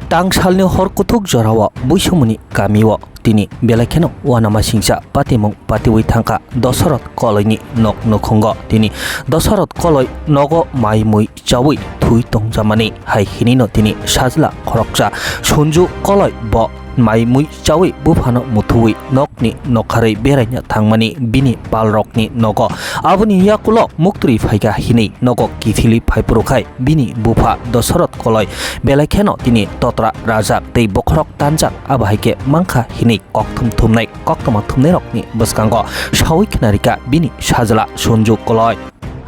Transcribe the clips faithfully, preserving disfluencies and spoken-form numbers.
Tangsalni hor kuthuk jorao Buisomoni kamio tini belai kheno uanamasingcha patimung patiwi thangkha Dosoroth Koloini nok nukhungo. Tini Dosoroth Koloi nogo mai mui chawi thwi tongjamani hai hinino tini sajla khoroksa Sonju Koloi bo mai mui chawi buphano muthuwi nokni nokharwi beraina thangmani bini palrokni nogo. Aboni yakulo muktwi phaikha hinwi nogo kiphilwi phaiphuru khai bini bupha Dosoroth Koloi belai kheno tini totra rajak tei bokhorok tanjak, abo hai khe mankha hinwi kokthum thumnai koktwma thumnairokni bwskango sawi khna rikha bini sajla Sonju Koloi.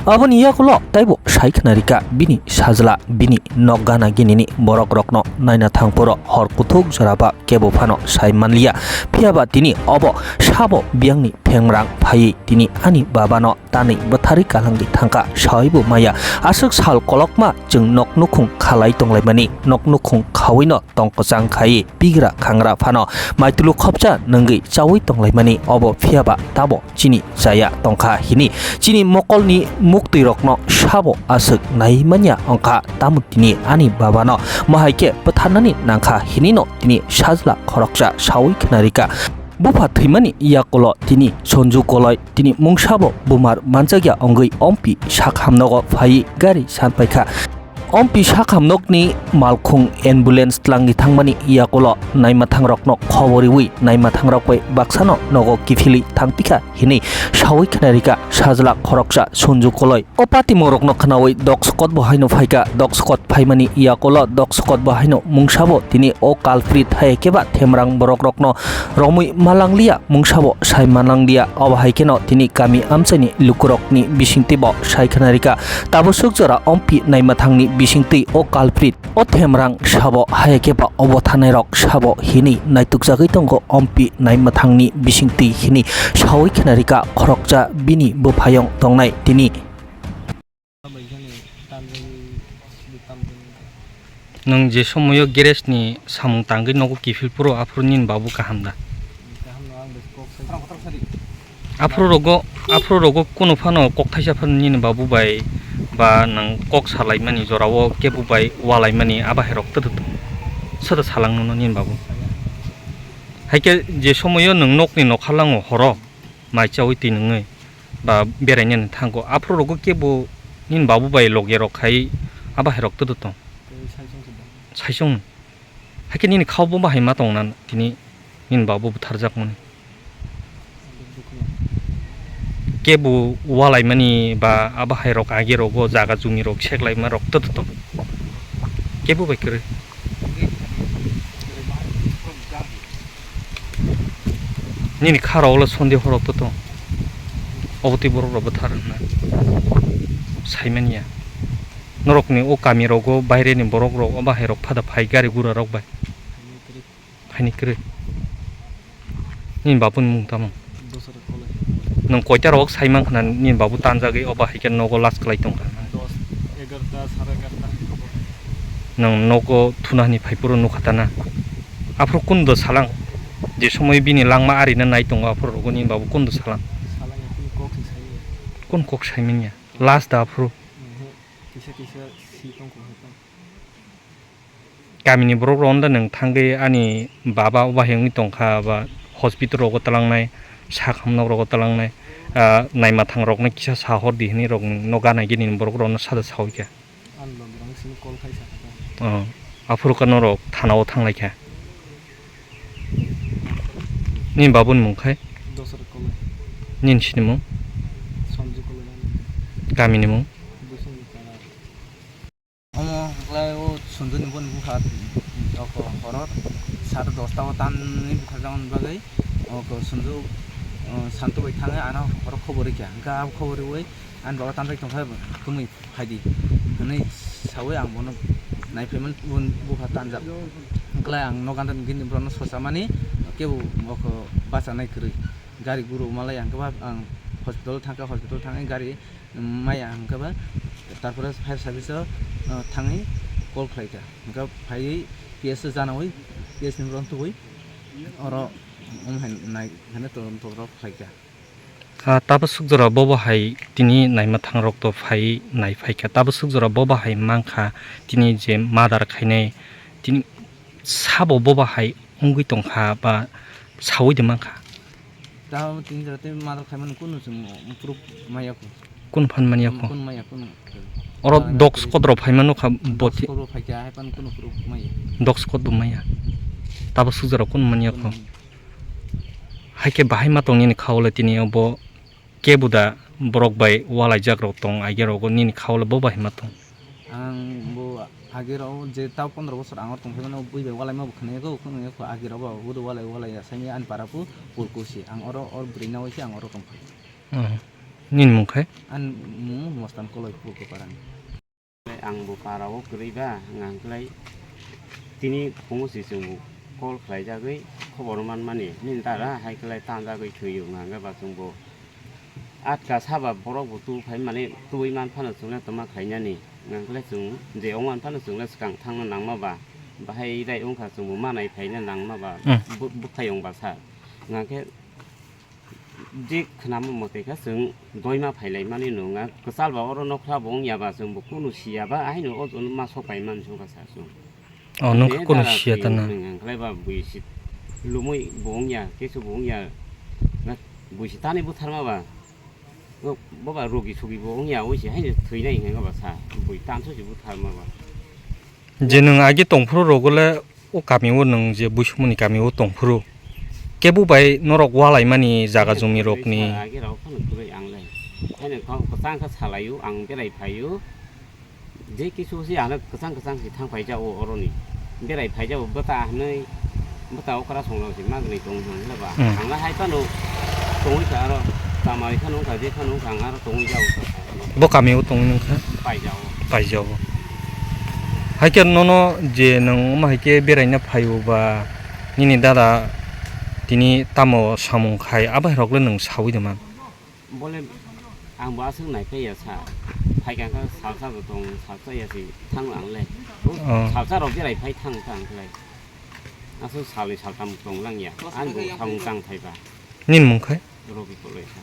Aboni yakulo taibo sai khna rikha bini sajla bini nok gana ginini borokrokno naina thangphuru hor kuthuk joraba kebo phano sai manliya. Phiyaba tini obo sabo biyangni phengrang phaiwi tini ani babano tanwi bwtharwi kalangwi thangkha, saibo maya. Aswk sal kolokma chwng nok nukhung khalai tonglaimani, nok nukhung khawino tong kwchang khai pigra khangra phano maitulu khopsa nwngwi chawi tonglaimani obo, phiyaba tabo chini chaya tongkha hini chini mokolni muktwirokno sabo aswk nai manya wngkha, tamo tini ani babano mahai khe bwtharnani nangkha hinino tini sajla khoroksa sawi khna rikha. Bupha thwimani yakulo tini Sonju Koloi tini mungsabo bumar manjakya wngwi ompi sakhamnogo phaiwi gari sanpaikha. Ompi sakhamnokni malkhung ambulance tlangwi thangmani yakulo naimathangrokno khobor riwi naimathangrok bai baksano nogo kiphilwi thangpikha hinwi sawi khna rikha sajla khoroksa Sonju Koloi. O patimungrokno khnawi Dok Sokot bo haino phaikha. Dok Sokot phaimani yakulo Dok Sokot bo haino mungsabo tini o culprit hai khe ba themrang borokrokno romwi malangliya, mungsabo sai malangliya. Obo hai kheno tini kami amchaini lukurokni bisingtwi bo sai khna rikha. Tabuk swk jora ompi naimathangni bisingtwi o culprit, o themrang sabo hai khe ba obo thanairok sabo hinwi naitukjagwi tongo ompi naimathangni bisingtwi hinwi sawi khna rikha khoroksa bini bwphayong tongnai tini. Nwng je somoio garage ni samung tangwi nogo kiphil phuru, aphuru nini babu kaham da? Aphuru rogo, aphuru rogo kunu phano kok thaisa phano nini babu bai ba nwng kok salaimani jorao kebo bai walaimani abo hai rok tata tong. Soto salang nono nini babu. Hai khe je somoio nwng nokni nokha lango horo mai chawi twi nwngwi ba berainani thango, aphuru rogo kebo nini babu bai loge rok khai abo hai rok tata tong. Tei saisong se dong. Saisong. Hai khe nini khao bo bahai ma tong na tini nini babu butharjakmani. Ang bo dukhu nang. Kebo walaimani ba abo hai rok age rogo jaga jumi rok seklaima rok tata tong. Kebo bai kwrwi. Nini kha rok ulo sonde horok to tong. Obo twi borok rok bwthar hwnna saimanya. Norokni o kami rogo baire ni borok rok o bahai rok phada phai gari gura rok bai. Phaini kwrwi. Nini babu ni mung tamo? Nwng koita rok sai mankha na nini babu tanjagwi o bahai khe nogo last kwlai tongkha? Nwng nogo thuna hwnwi phai phuru nukha ta na? Aphuru kunu do salang, je somoi bini langma arina nai tongo, aphuru rogo nini babu kunu do salang? Kunu kok sai manya? Last da aphuru? Kamini borok rok da nwng thangwi ani baba ubahi wngwi tongkha ba hospital rogo twlangnai, sakhamnok rogo twlangnai, ah, naimathang rokno kisa sahor di hwnwi rok no gana gini borok rokno sada sawi kha. Ani logi rok simi call khai sakha. Oh, aphuru kha norok thana o thanglaikha. Nini babuni mung khai? Dosrok Koloi. Nini sini mung? Sonju Koloi ani. Kamini mung? Busung ni Kala. Omo hwnkhlai o Sonju ni boni bupha, oko horo sat dosta o tamni butharjakmani bagwi oko Sonju, o, Santu bai thangwi ano horo khobor rikha. Hwnkhe abo khobor riwi ani baba tanjak tongkha, tumwi phaidi hwnwi sawi ang bono naiphaiman bupha tanjak. Hwnkhlai ang nok gana gini borokno sochamani kebo oko bachanai kwrwi. Gari guru malai ang khe ba ang hospital thangkha, hospital thangwi gari maya hwnkhe ba, tarpore fire service o, o, thangwi call khlaikha. Hwnkhe phaiwi P S o janawi, P S ni borok tubui oro wng hai nai hwnwi todonto rok khlaikha. Ah, tabuk sukjora bobo hai tini naima thangrokto phai nai phaikha. Tabuk sukjora bobo hai mankha tini je murder khainai tini sabo bobo hai wngwi tongkha ba sawi de mankha. Tabuk tini jora tei murder khaimani kunu chwng proof maya kho. Kunu phan manya kho. Kunu maya kunu. Oro dog squad rok phaima nukha boti. Dog squad rok phaikha hai pan kunu proof maya. Dog squad bo maya. Tabuk sukjora kunu manya kho. Kunu manya. Hai khe bahai ma tong nini kha o le tini obo kebuda borok bai walai jak rok tong age rogo nini kha o le bo bahai ma tong. Ang bo age rok je tau pondro bosor ang oro tong phai mano bui bai walai ma bo khna yago khna yago age rok bo walai walai ya sani ani para phu purku si ang oro or bwrwi na oi si ang oro tong phai. Oh. Nini mung khai? Ani mung Mostan Koloi Purku Parani. Ang bo para o kwrwi ba, hwnka hwnkhe tini phungo se chwng bo call khlai jagwi khobor man mani, nini dara hai khlai tan jagwi thwi o, hwnka hwnkhe ba chwng bo atka saba borok bo tu phai mani, twi man phano chwng le tongma khlai nani, hwnka hwnkhe chwng je ong man phano chwng le swkang thang na nang ma ba, bahai rai wngkha chwng bo manai phai na nang ma ba, hmm, bu-, bwkhai ong ba sa, hwnka hwnkhe je khnama mote khe chwng doima phailaimani nungya, kwchal ba oro nokha bo wngya ba chwng bo kunu siya ba, ahaino o jono ma sok pai mani songkha sa chwng. Oh, nokha kunu siya ta na. Ang khlai ba bui si lumui bo wngya, kesu bo wngya, na bui si tani butharma ba, bo ba rogi sogi bo wngya, oi si haino thwinai hwnka ba sa, bui tanso si butharma ba. Je nwng age tongphuru rogo le o kami o nwng je buisumuni kami o tongphuru, kebo bai norok walaimani jaga jumi rokni. Age rok phano kwrwi ang le. Haino kok kwchang khe salai o, ang berai phai o. Je kisu se ang le kwchang kwchang se thang phai ja o oroni. Berai phai ja o bwta hwnwi, bwta okra song rok se magni tong hwnle ba. Hmm. Ang le hai phano tongwi kha aro, tamari phano wngkha, je phano wngkha, ang aro tongwi ja o. Bo kami o tong nung kha? Paijao. Paijao. Hai khe nono je nwng omo hai khe beraina phaio ba nini dada tini tamo samung khai abo hai rok le nwng saui de man? Bole ang bo aswk nai phai ya sa. Phai kha kha salsa bo tong, salsa ya si thang ang le. Oh. Salsa rok berai phai thang thang khlai. Aswk salni saltham tong lang ya. Ang bo samung tang thai ba. Nini mung khai? Robi Koloi sa.